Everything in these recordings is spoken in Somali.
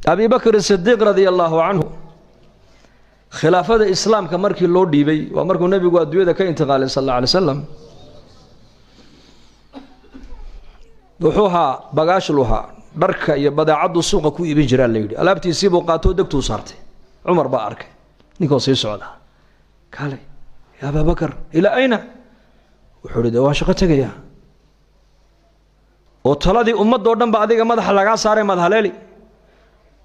Abi Bakr Sidiiq radia allaahu canhu, khilaafada Islaamka markii loo dhiibay, waa markuu Nebigu adduunyada ka intiqaalay sal alla alay slam, wuxuu ahaa bagaashluhaa, dharka iyo badeecaddu suuqa ku iibin jiraa la yidhi. Alaabtiisiibuu qaatoo degtuu saartay. Cumar baa arkay ninkoo sii socda. "Kaalay, ya Abaa Bakar, ilaa ayna?" Wuxuu ihi, "De waa shaqo tegayaa." "Oo taladii ummadoo dhan ba adiga madaxa lagaa saaray, maad haleeli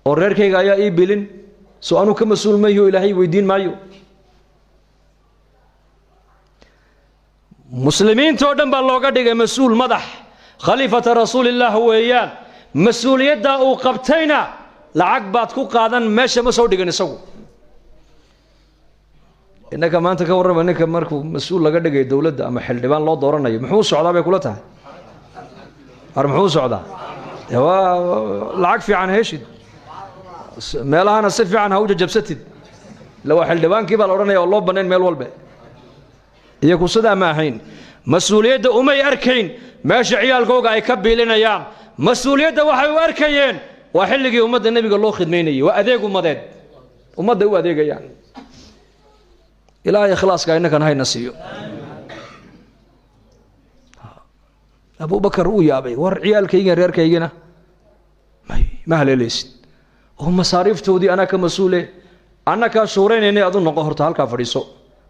oo reerkayga ayaa ii bilin? Soo anuu ka mas-uul mayho? Ilaahay weydiin maayo?" Muslimiintoo dhan baa looga dhigay mas-uul, madax, khaliifata rasuulillaah weeyaan. Mas-uuliyaddaa uu qabtayna lacag baad ku qaadan meesha ma soo dhigin isagu. Innaka maanta ka warrama, ninka markuu mas-uul laga dhigayo dowladda ama xildhibaan loo dooranayo, muxuu u socdaa bay kula tahay? Ar muxuu u socdaa? Dee waa lacag fiican heshid, meelahana si fiican ha u jajabsatid, illa waa xildhibaankii baa la odhanaya oo loo bannayn meel walbe. Iyo ku sidaa ma ahayn. Mas-uuliyadda umay arkayn meesha ciyaalkooga ay ka biilinayaan. Mas-uuliyadda waxay u arkayeen waa xilligii ummadda Nebiga loo khidmaynayay, waa adeeg ummadeed, ummadday u adeegayaan. Ilaahay ikhlaaska innakan hayna siiyo. Abubakar uu yaabay. "War ciyaalkayga, reerkaygina may ma haleelaysid oo masaariiftoodii anaa ka mas-uule, annakaa shuuraynaynay, adu noqo horta, halkaa fadhiiso,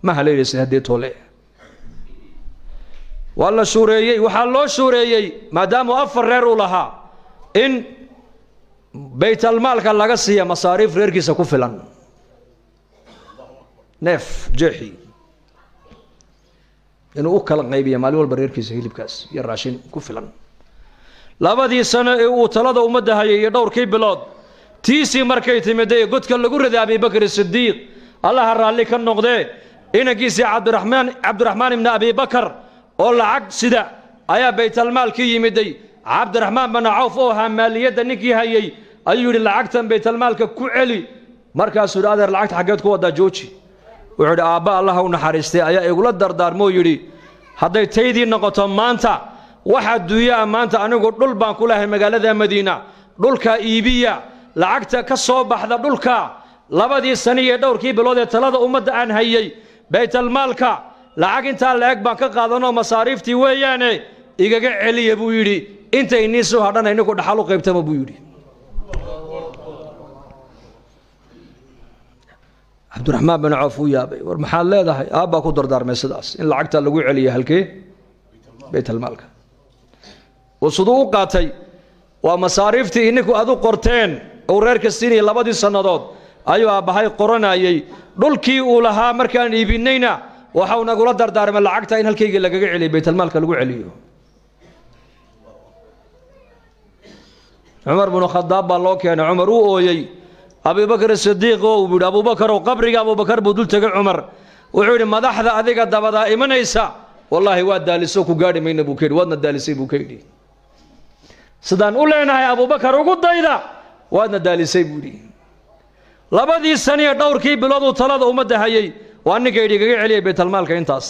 ma haleelaysid." Haddee toole waa la shuureeyey. Waxaa loo shuureeyey, maadaamuu afar reer uu lahaa, in baytalmaalka laga siiya masaariif reerkiisa ku filan, neef jeexi inuu u kala qaybiya maalin walba reerkiisa, hilibkaas iyo raashin ku filan. 2dii sano ee uu talada ummadda hayay iyo dhowrkii bilood, tiisii markay timidday godka lagu riday Abibakr Sidiiq, Allaha raalli ka noqdee, inankiisii Cabdiraxmaan, Cabdiraxmaan ibni Abibakar oo lacag sida ayaa baytalmaalkii yimiday. Cabdiraxmaan bana Cawf oo ahaa maaliyadda ninkii hayay ayuu yidhi, "Lacagtan baytalmaalka ku celi." Markaasuu yidhi, "Adeer, lacagta xaggeed ku wadaa? Jooji." Wuxuu yidhi, "Aabba Allaha u naxariistay ayaa igula dardaarmoo yidhi, hadday taydii noqoto maanta, wax adduunyaa maanta anigu dhul baan ku lehay magaalada Madiina, dhulka iibiya, lacagta ka soo baxda dhulka 2dii sani iyo dhowrkii bilood ee talada ummadda aan hayay, baytalmaalka lacag intaa la-eg baan ka qaadanoo masaariiftii weeyaane igaga celiya," buu yidhi. "Inta inii soo hadhana ininku dhaxal u qaybtama," buu yidhi. Cabdiraxmaan bin Cawf uu yaabay. "War maxaad leedahay?" "Aabbaa ku dardaarmay sidaas, in lacagta lagu celiya." "Halkee?" "Baytalmaalka." Uu siduu u qaatay, "Waa masaariiftii ininku aad u qorteen uu reerka siinayay 2dii sannadood ayuu aabbahay qoranayay. Dhulkii uu lahaa markaan iibinayna waxau nagula dardaarmay lacagta in halkaygii lagaga celiyo, baytalmaalka lagu celiyo." Cumar binu Khadaab baa loo keenay. Cumar uu ooyey. Abibakr Sidiiq oo uu yidhi, "Abubakarow," qabriga Abubakar buu dul tegay Cumar. Wuxuu yidhi, "Madaxda adiga dabadaa imanaysa, wallaahi waa daaliso, ku gaadhi mayna," buu ka yidhi. "Waadna daalisay," buu ka yidhi. "Sidaan u leenahay Abubakar ugu dayda, waadna daalisay," buu yidhi. 2dii saniyo dhowrkii bilood uu talada ummadda hayay waa ninka yidhi, "Igaga celiyay baytalmaalka intaas."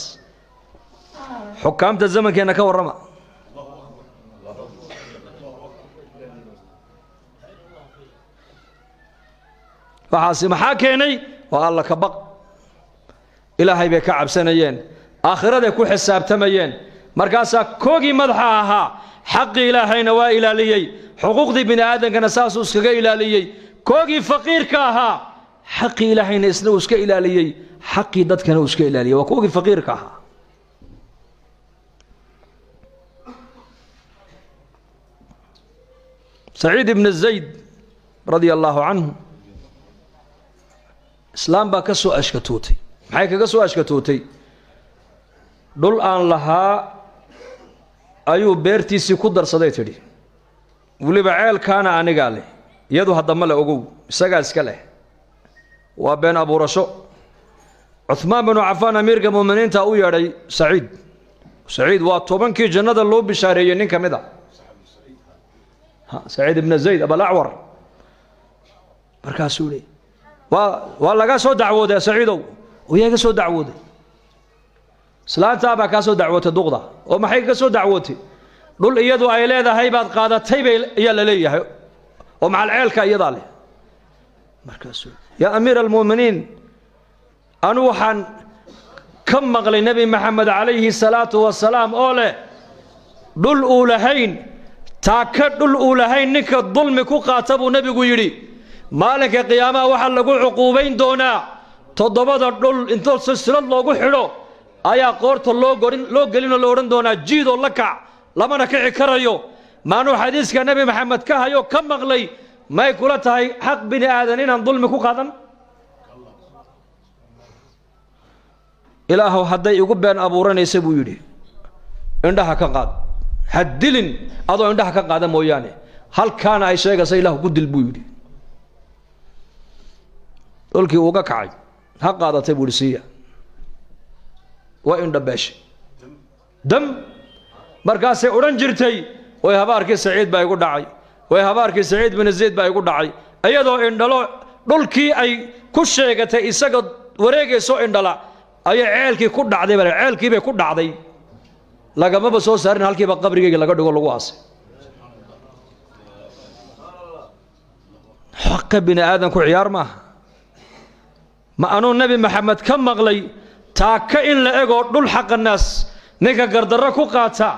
Xukaamta zamankeenna ka warrama. Waxaasi maxaa keenay? Waa Alla ka baq. Ilaahay bay ka cabsanayeen, aakhiraday ku xisaabtamayeen. Markaasaa koogii madaxa ahaa xaqii Ilaahayna waa ilaaliyey, xuquuqdii bini aadamkana saasuu iskaga ilaaliyey. Koogii faqiirka ahaa xaqii Ilaahayna isna uu iska ilaaliyey, xaqii dadkana uu iska ilaaliyey. Waa koogii faqiirka ahaa. Saciid ibn Zayd radia allaahu canhu, islaam baa ka soo ashkatootay. Maxay kaga soo ashkatootay? Dhul aan lahaa ayuu beertiisii ku darsaday, tidhi. "Weliba ceelkaana anigaa leh." Iyadu haddama le, ogow, isagaa iska leh. Waa been abuurasho. Cuhmaan binu Cafaan, amiirka muuminiinta, u yeedhay Saciid. Saciid waa 10kii jannada loo bishaareeyey nin ka mid a, Saciid ibna Zayd Abalacwar. Markaasuu yihi, Waa laga soo dacwooday, Saciidow." "Yaa ka soo dacwooday?" "Islaantaa baa kaa soo dacwootay, duqda." "Oo maxay ka soo dacwootay?" "Dhul iyadu ay leedahay baad qaadatay bay ayaa la leeyahay, oo macal ceelka iyadaa leh." Markaasuu, yaa amiira almu'miniin, anu waxaan ka maqlay Nebi Maxamed calayhi salaatu wasalaam oo leh dhul uu lahayn, taaka dhul uu lahayn ninka dulmi ku qaata buu nebigu yidhi, maalinka qiyaamaha waxaa lagu cuquubayn doonaa 7da dhul intoo silsilad loogu xidho ayaa qoorta loo gelinoo la odhan doonaa jiidoo la kac, lamana kici karayo. Maanuu xadiiska Nebi Maxamed ka hayo ka maqlay, may kula tahay xaq bini aadan inaan dulmi ku qaadan? Ilaahow hadday igu been abuuranaysa buu yidhi, indhaha ka qaad, ha dilin adoo indhaha ka qaada mooyaane, halkaana ay sheegaysa Ilaahu ku dil buu yidhi. Dhulkii uuga kacay, ha qaadatay buu yidhi, siiya. Waa indhabeeshay dam. Markaasay odhan jirtay, way habaarkii Saciid baa igu dhacay, way habaarkii Saciid bin Zayd baa igu dhacay. Iyadoo indhalo dhulkii ay ku sheegatay isaga wareegayso indhala ayay ceelkii ku dhacday, baa ceelkii bay ku dhacday, lagamaba soo saarin, halkiiba qabrigeyga laga dhigo lagu aasay. Xaqa bini aadanku ciyaar maaha. Ma anuu Nebi Maxamed ka maqlay taaka in la egoo dhul xaqa naas ninka gardarro ku qaata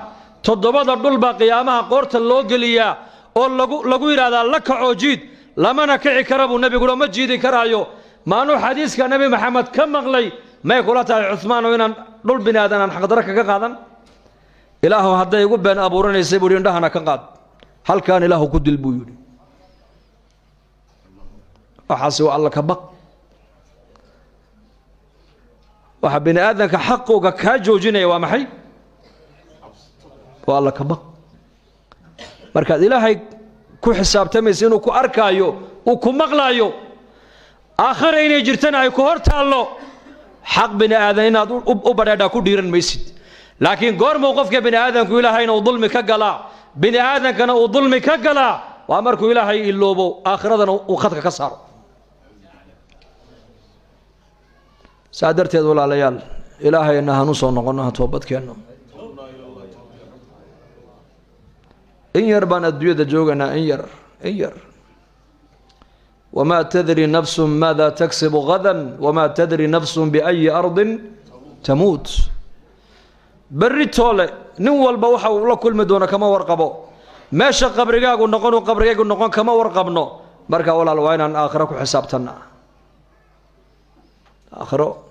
7da dhul baa qiyaamaha qoorta loo geliyaa oo lagu yidhaahdaa la kacoo jiid, lamana kici kara buu nebigu, ma jiidi karaayo. Maanuu xadiiska Nebi Maxamed ka maqlay, may kula tahay Cuhmaano inaan dhul bini aadan aan xaqdarro kaga qaadan? Ilaahu hadday igu been abuuranaysay buu yidhi, indhahana ka qaad, halkaan Ilaahu ku dil buu yidhi. Waxaasi waa alla ka baq. Waxa bini aadanka xaqooga kaa joojinaya waa maxay? Waa alla ka baq. Markaad Ilaahay ku xisaabtamaysa inuu ku arkaayo, uu ku maqlaayo, aakhira inay jirtana ay ku hor taallo, xaq bini aadan inaad u badheedhaa ku dhiiran maysid. Laakiin goormuu qofka bini aadanku Ilaahayna uu dulmi ka galaa, bini aadankana uu dulmi ka galaa? Waa markuu Ilaahay iloobo, aakhiradana uu khadka ka saaro. Saa darteed walaalayaal, Ilaahayna hanu soo noqonno, ha toobadkeenno. In yar baan adduunyada joogaynaa, in yar, in yar. Wamaa tadri nafsun maada taksibu gadan, wamaa tadri nafsun biayi ardin tamuut. Berri toole nin walba waxa uu la kulmi doono kama warqabo, meesha qabrigaagu noqon uu qabrigaygu noqon kama warqabno. Marka walaal, waa inaan aakhiro ku xisaabtannaa. Aakhiro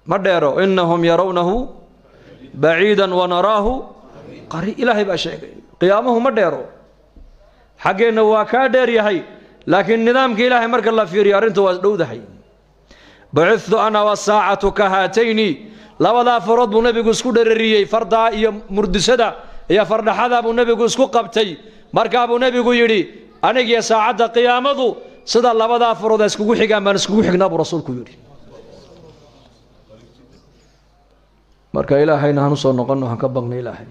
ma dheero, inahum yarawnahu baciida wanaraahu qari. Ilaahay baa sheegay qiyaamuhu ma dheero, xaggeenna waa kaa dheer yahay, laakiin nidaamka Ilaahay marka la fiiriyo arrintu waa dhowdahay. Bacithtu ana wasaacatu ka haatayni, labadaa farood buu nebigu isku dherariyey, fardaa iyo murdisada iyo fardhaxada buu nebigu isku qabtay. Markaa buu nebigu yidhi, anigiyo saacadda qiyaamadu sida labadaa farood ay iskugu xigaan baan iskugu xignaa buu rasuulku yidhi. Marka Ilaahayna hanu soo noqonno, han ka baqna Ilaahay.